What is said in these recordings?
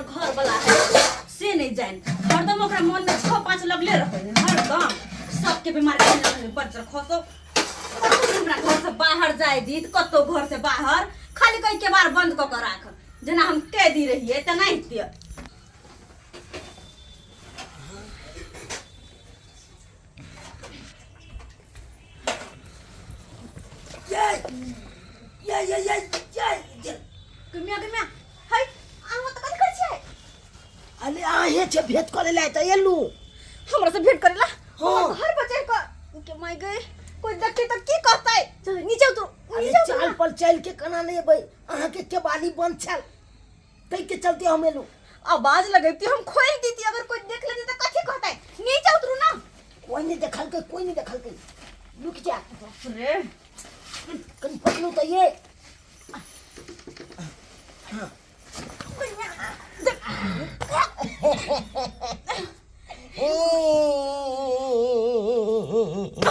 हमर घर वाला है से नहीं जान। हरदम ओकरा मन में छह पाँच लगले रहे है, हरदम सबके बीमारी फैलल रहे। बज्जर खसो कतौ हमरा घर से बाहर जाय दी त कतौ घर से बाहर खाली कहि के बार बंद कऽ के राख, जेना हम कैदी रहिए तेनाहिते। ये ये ये ये ये। गम्या गम्या हाय, अहाँ तऽ कथी करै छियै? अरे आहे छे भेंट करे ला तऽ एलू। हमरा से भेंट करेला? हाँ। हमर घर पर चढ़ कऽ के माय गए, कोई देखते तऽ की कहतै? चल, नीचे उतरू। अरे नीचे उतरू चाल ना। पर चल के केना नहि एबै? अहाँके केबाली बंद छल, ताहि के चलते हम एलू। आवाज लगैती, हम खोल देती। अगर कोई देख लेती तऽ कथी कहतै? नीचे उतरू ना। कोई नहीं देखलकै, कोई नहीं देखलकै, रुक जा। बाप रे। कनि पकड़ू तऽ ये।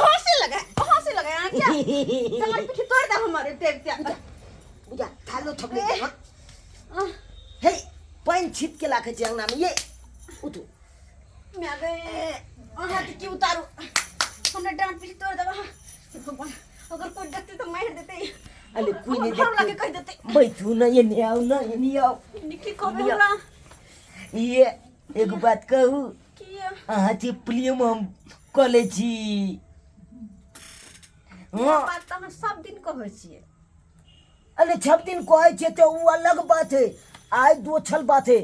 हंसी लगा, हंसी लगा। यहाँ क्या तुम्हारे पीछे तोड़ दे हमारे देख क्या। बुझा थालो थपले। हे, पानि छीट के राखै छै अंगना में। ये उठू। मैं गए, अहाँ के की उतारू? हमरा डांट पीछे तोड़ देबा। भगवान, अगर कोई देखते तो मार देते। अरे कोई नहीं घर वाला के देखते। कह देते। बैठू ना, ये नहीं आओ ना, ये नहीं आओ। निकी कहबे हमरा? ये एगो बात कहू? की? अहाँ के प्रेम हम कऽ लै छी। हाँ, बात तऽ अहाँ सब दिन कहै छियै। अरे सब दिन कहै छियै तऽ ओ अलग बात है, आइ दोछल बात है।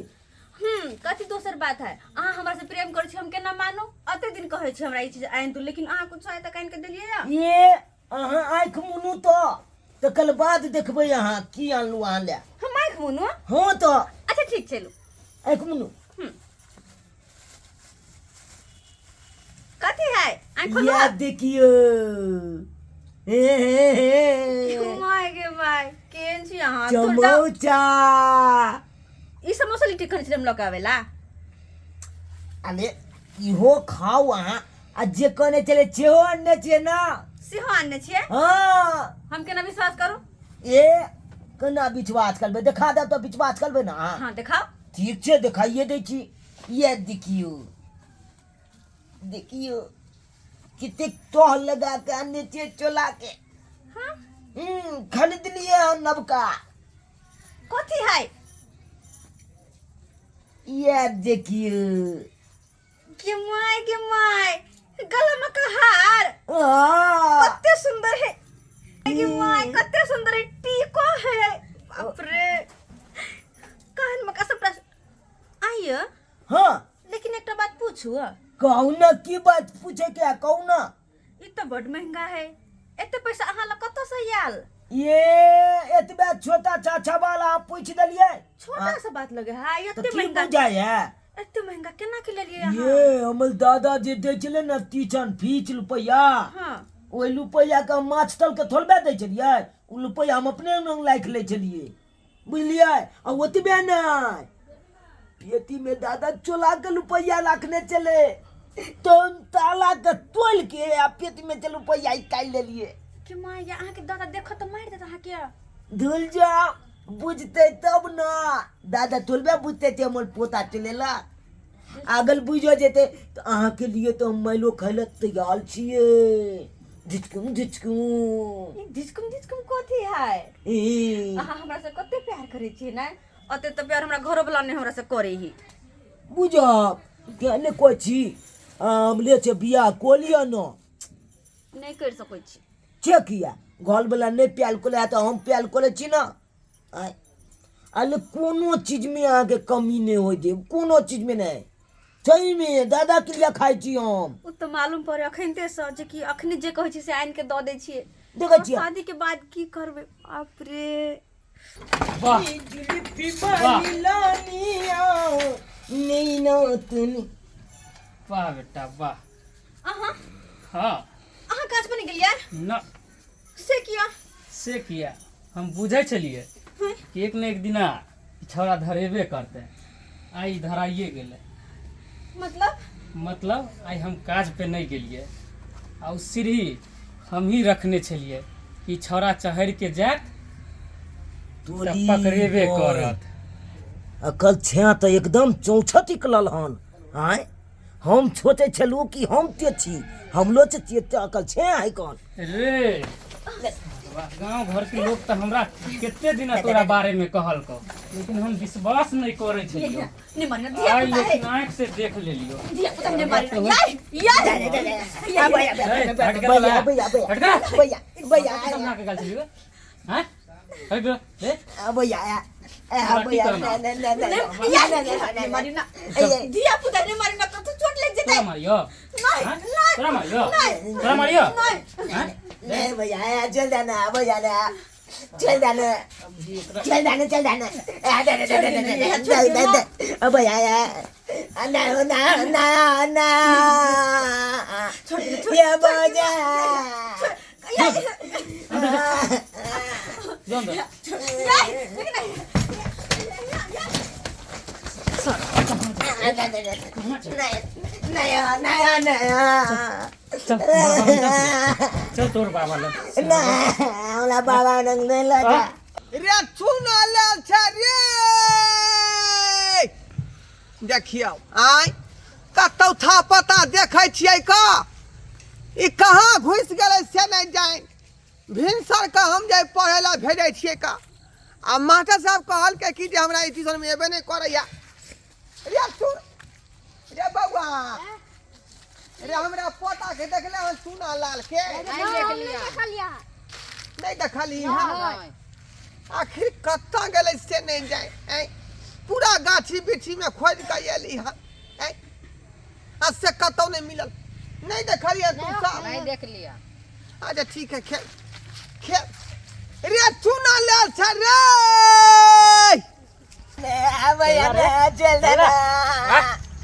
कथी दोसर बात है? अहाँ हमरा से प्रेम करै छी, हम केना मानू? अते दिन कहै छी हमरा ई चीज आनि दू, लेकिन अहाँ कुछ आइ तक आनि के देलियै या? ये अहाँ आँखि मुनू तऽ तकर बाद देखबै अहाँ की आनलहुँ अहाँ लए। हम आँखि मुनू? हँ तऽ। अच्छा ठीक छै, लू। आँखि मुनू। कथी है? आँखि खोलू। या देखियौ, हे हे हे। My गे my, केहन छी अहाँ? थोड़ जाउ। चमौचा। ई समोसा लिट्टी खरीद हम लऽ के आवेला? अरे इहो खाउ अहाँ, आ जे कहने छलै सेहो अनने छियै ने? सेहो आनने छियै? हँ। हम केना विश्वास करू? ए केना विश्वास करबै? देखा देब तऽ विश्वास करबै ने अहाँ? हँ, देखाउ। ठीक छै, देखाइए दै छी। ये देखियौ, देखियौ कतेक तोह लगा के अनने छियै चोला के। हाँ। खरीदलियै हन नवका। कथी है? ये देखियौ। गे my, गे my, गला में का हार। हाँ। कते सुंदर है, गे my, कते सुंदर है, टीको है। बाप रे, कान में का सबटा आइए। हाँ। लेकिन एकटा बात पूछू? कहू ना, की बात पूछे के है, कहू ना। ई तऽ बड महंगा है, एते पैसा अहाँ लग कतऽ से आयल? ये एतबे छोटा चाचा वाला पूछ देलिए। छोटा सा बात लगे है। तऽ एते की महंगा बुझाइ है? एते महंगा केना के लेलिए अहाँ? ये हमर दादा जे दै छलै ने तीचन फीच रुपैआ, ओहि रुपैआ के हम माछ तल के थोड़बे दै छलियै। ओ रुपैआ हम अपने लग राखि लै छलियै, बुझलियै? आ ओतबे नहि, पेटी में दादा चोला के रुपैआ राखने छलै, तो हम ताला के तोड़ि के आ पेटी में से रुपैआ निकालि लेलियै। के माय, अहाँ के दादा देखत तऽ मारि देत अहाँ के। धुल जाओ, बुझतै तब न। दादा थोड़बे बुझतै जे हमर पोता चलेला। अगर बुझि जेतै तऽ अहाँके लिए तऽ हम मैलो खाइ लए तैयार छियै। झिचकुम झिचकुम। ई धिचकुम धिचकुम कथी है? ई अहाँ हमरा से कते प्यार करै छियै ने? अते तऽ प्यार हमरा घरो वाला नहि हमरा से करै ही। बुझब किया नहि कहै छी, हमरे छै बियाह कऽ लिअ ने। नहि करि सकै छी। छै किया? घरवला नहि प्यार करै तऽ हम प्यार करै छी ने। आँय, अरे कोनो चीजमे अहाँके कमी नहि होइ देब, कोनो चीजमे नहि। सहीमे दादा के लिए खाइ छी हम। ओ तऽ मालूम पड़े अखनते से जे कि अखनी जे कहै छी से आनि के दऽ दै छियै। देखै छियै। शादी के बाद की करबै? बाप रे। वाह। वाह। वाह बेटा वाह। अहाँ? हाँ। अहाँ काज पर नहि गेलियै? न। से किया? से किया, हम बुझै छलियै कि एक ने एक दिना ई छौड़ा धरेबे करतै, आइ ई धराइए गेलै। मतलब? मतलब आइ हम काज पे नहि गेलियै आ ओ सीढ़ी हमही रखने छलियै कि छौड़ा चढ़ि के जायत तऽ पकड़ेबे करत। अकल छे तऽ एकदम चौछत निकलल हन। आँय, हम सोचै छलहुँ कि हम ते छी, हमलो से ते ते अकल छे है कौन रे। गांव घर के लोग तऽ हमरा कते दिन तोरा बारे में कहलको, लेकिन हम विश्वास नहीं करे छलियो। ने मारी ना धिया आइ पुता है। लेकिन आँख से देख लेलियो। धिया पुता ने मारी ना यार यार। ए, हट के भैया तोरा। भैया भैया हट के। भैया भैया सब ना के गाल छलियो हैं? हट के रे। भैया तोरा की करना? ने मारी ना धिया पुता, ने मारी ना तो चोट लग तोरा जेतै। मारियो? नहीं। हाँ? नहीं। तोरा मारियो? नहीं। तोरा मारियो? नहीं। हैं? नहीं भैया, चल जाना भैया, ना चल जाना, चल जाना, चल जाना, भैया, ना ना ना ना, ये भैया। जो अंदर। यार देख ना। नया नया नया। चल बाबा लग चल, चल तोर बाबा लग। ना, हमरा बाबा रंग नहीं लगा। रे चूना लेल छै रे, देखियौ आय कतौ था पता देखै छियै का ई कहाँ घुसि गेलै से नहि जानि। भिनसर के हम जे पढ़ै लए भेजै छियै का, आ मास्टर साहब कहलकै कि जे हमरा ई ट्यूशनमे एबे नहि करैया। रे सुन रे बौआ रे, हमरा पोता के देखले हन चूना लाल के? नहीं देखली हन। आखिर कतऽ गेलै से नहि जाय। ऐं, पूरा गाछी बिरछी में खोजि कऽ एली हन, ऐं, आ से कतौ नहि मिलल। नहीं देखलियै तू सब? नहीं देख लिया। अच्छा ठीक है, खेल खेल। रे चूना लेल छै रे। भैया ना, चल जाना।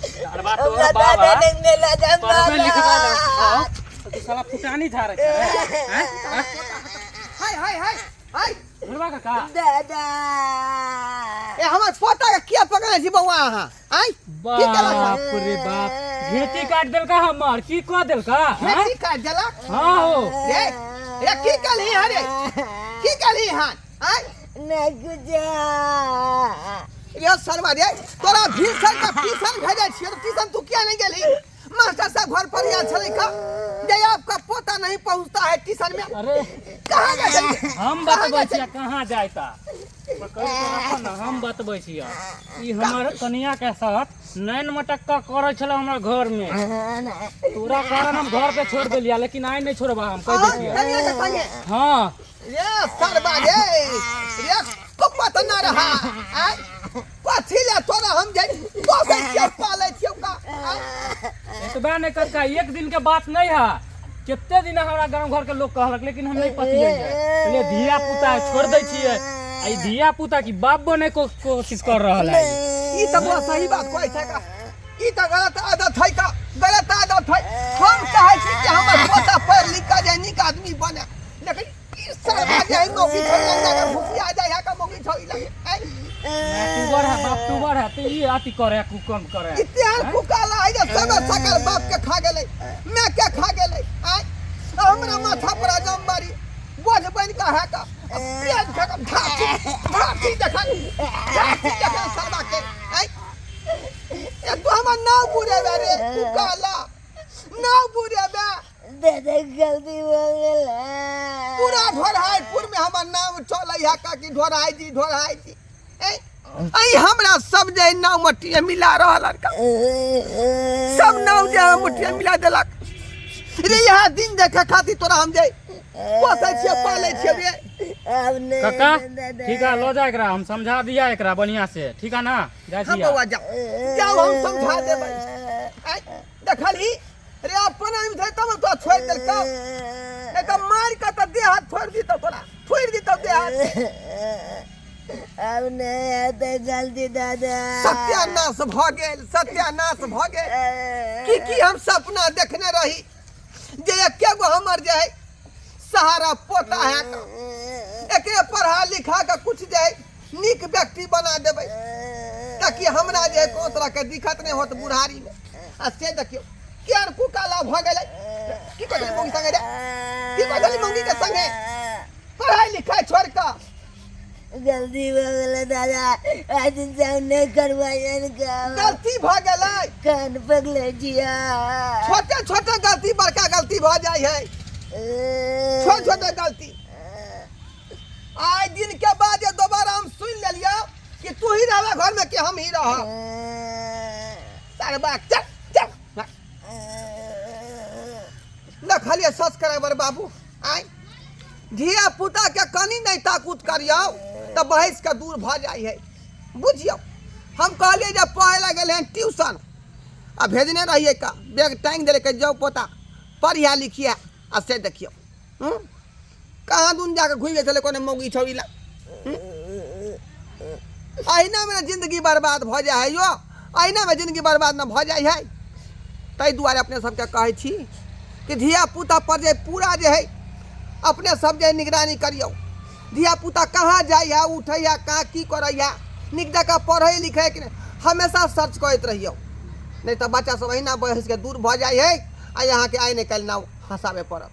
अरबा तोर हमरा बाबा दादा रंग नहीं लगा। पढ़बे लिखबा ले हाँ, तो तू साला फुटानी झाड़े छै हैं? हैं? हाय हाय हाय हाय। बुढ़वा काका। दादा। ए, हमर पोता के किया पकड़ने छी बौआ अहाँ? आँय, की केलक? बाप रे बाप, घेटी काट देलका हमर, की कह देलका हैं? खेती काटि देलक? हाँ हो। रे रे, की केलही हन रे? की केलही हन? आँय। नहीं कुछ। रे सरवा रे, तोरा भीषण का ट्यूशन भेजै छियै तऽ ट्यूशन तू किया नहीं गेलही? मास्टर साहब घर पर आयल छलै का जे आपका पोता नहीं पहुंचता है ट्यूशन में। अरे कहाँ गेल छलियै? हम बतबै छियै कहाँ जायता, पकड़ के रखो ना, हम बतबै छियै। ई हमर कनिया के साथ नैन मटक्का करै छलै हमरा घर में। तोरा कारण हम घर पे छोड़ देलियै, लेकिन आइ नहीं छोड़बा, हम कह दै छियै। कनिया के संगे? हाँ। रे सरवा रे, रे कुपत न रहा। आँय, कथी ले तोरा हम जे पोसै छियौ पालै छियौ का? आँय? एतबा नहीं कक्का, एक दिन के बात नहीं है, कते दिन हमरा गांव घर के लोग कहलक, लेकिन हम नहीं पतियै। कहलियै धिया पुता है, छोड़ दै छियै। आ ई धिया पुता की बाप बने को कोशिश कर रहल है। ई तऽ बड़ा सही बात कहै छै का। ई तऽ गलत आदत है का, गलत आदत है। हम चाहै छी कि हमर पोता पढ़ि लिख कऽ जे नीक आदमी बने, लेकिन ई सरवा जे है मौगी छोड़ि लग जाके घुसिया जाइ है का मौगी छोड़ि लग। आँय? टूबर है, बाप टूबर है, तो ई अथी करे कुकर्म करे। इतिहास फुकाला है जे सब सकल बाप के खा गेलै, मैं के खा गेलै। आँय, हमरा माथा पर अजम बारी बोझ बनि कऽ है का। आ प्याज खा कऽ ढाकी ढाकी देखन, ढाकी देखन सरवा के। आँय, ए तू हमर नाव बुड़ेबे रे कुकाला, नाव बुड़ेबे। दादा, गलती हो गेल। पूरा ढोरहाईपुर में हमर नाम चलै है का कि ढोरहाई जी, ढोरहाई जी। ऐ ऐ हमरा सब जे नाव मटिया मिला रहल हन का, सब नाव जे हम मटिया मिला देलक रे। यहाँ दिन देखे खातिर तोरा हम जे पोसै छियै पालै छियै रे। अब नहीं। काका। दादा। ठीक है, लो जा एकरा, हम समझा दिया एकरा बढ़िया से, ठीक है ना? जाइ हम छियै। बौआ, जाओ जाओ, हम समझा देबै। ऐ देखलही रे, अपन आदमी छै तब तोरा छोड़ि देलकौ, नहीं तऽ मारि कऽ तऽ देह हाथ छोड़ि दितौ, तोरा छोड़ि दितौ देह हाथ। अब नहीं आते जल्दी दादा। सत्यानाश भऽ गेल, सत्यानाश भऽ गेल। की की हम सपना देखने रही जे एके गो हमर जे है सहारा पोता है, एकरे पढ़ा लिखा के कुछ जे है नीक व्यक्ति बना देबै ताकि हमरा जे है कोनो तरह के दिक्कत नहि होत बुढ़ारी में। आ से देखियौ केहन कुकाला भऽ गेलै। की कहै छली मौगी संगे रे? की कहै छली मौगी के संगे? पढ़ाई लिखाई छोड़ कऽ गलती भऽ गेलै दादा, आइ दिन से हम नहि करबै एहन काम। गलती भऽ गेलै। कान पकड़ै छियै। छोटे छोटे गलती बड़का गलती भऽ जाइ है, छोटे छोटे गलती। आइ दिन के बाद जे दोबारा हम सुनि लेलियौ कि तू ही रहबे घर में कि हम ही रहब, सरबा चल चल देखलियै सब्सक्राइबर बाबू, आइ धिया पुता के कनि नहि ताकूत करियौ तऽ बहस के दूर भऽ जाइ है। बुझियौ, हम कहलियै जे पढ़ै लए गेल हन ट्यूशन आ भेजने रहियै का बैग टाँगि देलकै, जाउ पोता पढ़िया लिखिया। आ से देखियौ कहाँ दून जाके घुमि गेल छलै कोनो मौगी छौड़ी लए। अहिनामे ने जिन्दगी बर्बाद भऽ जाइ है यौ, अहिनामे जिन्दगी बर्बाद ने भऽ जाइ है। ताहि दुआरे अपने सबके कहै छी कि धिया पुता पर जे पूरा जे है अपने सब जे निगरानी करियौ। धिया पुता कहाँ जाइ है, उठै है, कहाँ की करै है, नीक जकाँ पढ़ै लिखै कि नहि, हमेशा सर्च करैत रहियौ, नहि तऽ बच्चा सब अहिना बहसके दूर भऽ जाइ है आ अहाँके आइ नहि काल्हि नाव हँसाबे पड़त।